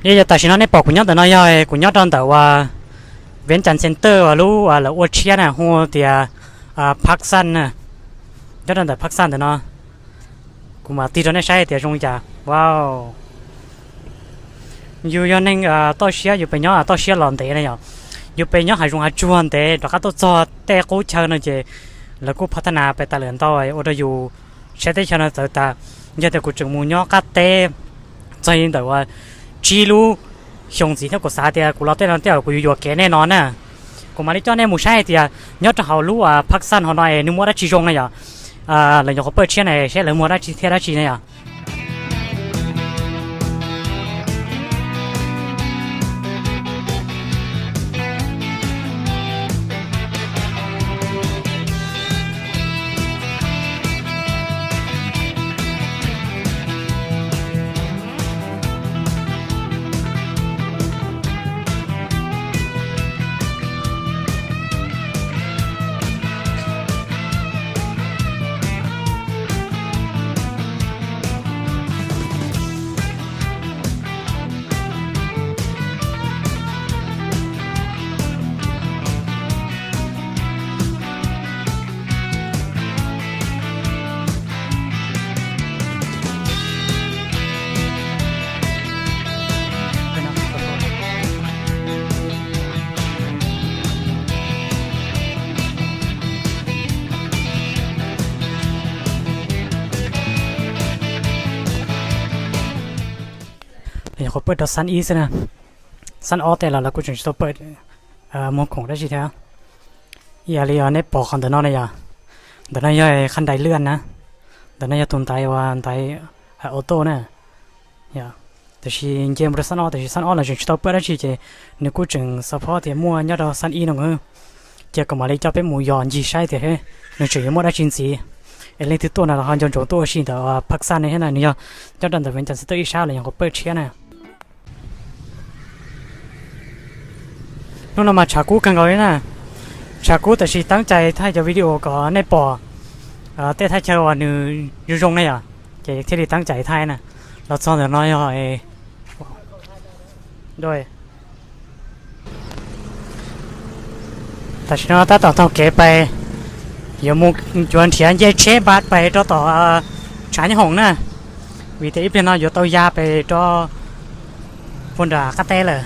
Yog tam sim no nej pom kuv nyob ntawm no yog kuv nyob rau ntawm uas Vientiane Center uas lub lawv ua tshiab na hu tias Park Sun na, nyob rau ntawm Park Sun ntawm no. Kuv mam tig rau nej saib tias zoo li cas. Wow, yus yog neeg toj siab, yus pes nyob toj siab los ntev na yom. Yus pes nyob hav zoov hav tsuag ntev rov qab tuaj txog tej qub chaw no ces lawv kuj pha thab nas pes tas lawm ntau ua rau yus saib teb chaws no txawv tas. Yog tias kuv tseem mus nyob qab teb txog li ntawm uas tsib lub xyoo ntxiv thiab kuv xav tias kuv los tej no tej zaum kuv yuav yuam kev nej no na. Kuv mam li coj nej mus saib hais tias nyob rau hauv lub Park Sun hauv no es nws muaj dab tsi zoo na yom. Lawv nyuam qhuav pawj tshiab na saib lawv muag dab tsi thiab dab tsi na yom. Nyuam qhuav pawj rau xab ib xwb na, xab ob tej los lawv kuj tseem tsis tau pawj muag khoom dab tsi thiab. Ib yam li nej pom qhov ntawm no na yom, ntawm no yog khab ntais lwj na, ntawm no yog tus ntaiv uas ntaiv auto na. Tiam sis nce mus rau xab ob, tiam sis xab ob los tseem tsis tau pawj dab tsi ces nws kuj tseem xav phob tias muaj nyob rau xab ib no. Ces kuv mam li coj peb mus yos ncig saib tias nws tseem yuav muaj dab tsi ntxiv. Es leej twg tuaj no los ho nco ntsoov tuaj ua si ntawm Park Sun ne thiab na, nws yog nyob rau ntawm Vientiane Center ib sab lawv nyuam qhuav pawj tshiab na. Hnub no mas tshav kub kawg nkaus li na, tshav kub tab sis teeb cai thaij cov video kom nej pom tej thaj chaw uas nws zoo zoo ne yom, ces thiaj li teeb cai thaij na. Los txog ntawm no yog tam sim no tab tom taug kev pais, yuav mus cuav nrhiav ncej tsheb npaj pais rau tom tshav nyob hoom na, vim tias ib pliag no yuav tau ya pes rau puag nram qab teb lawm.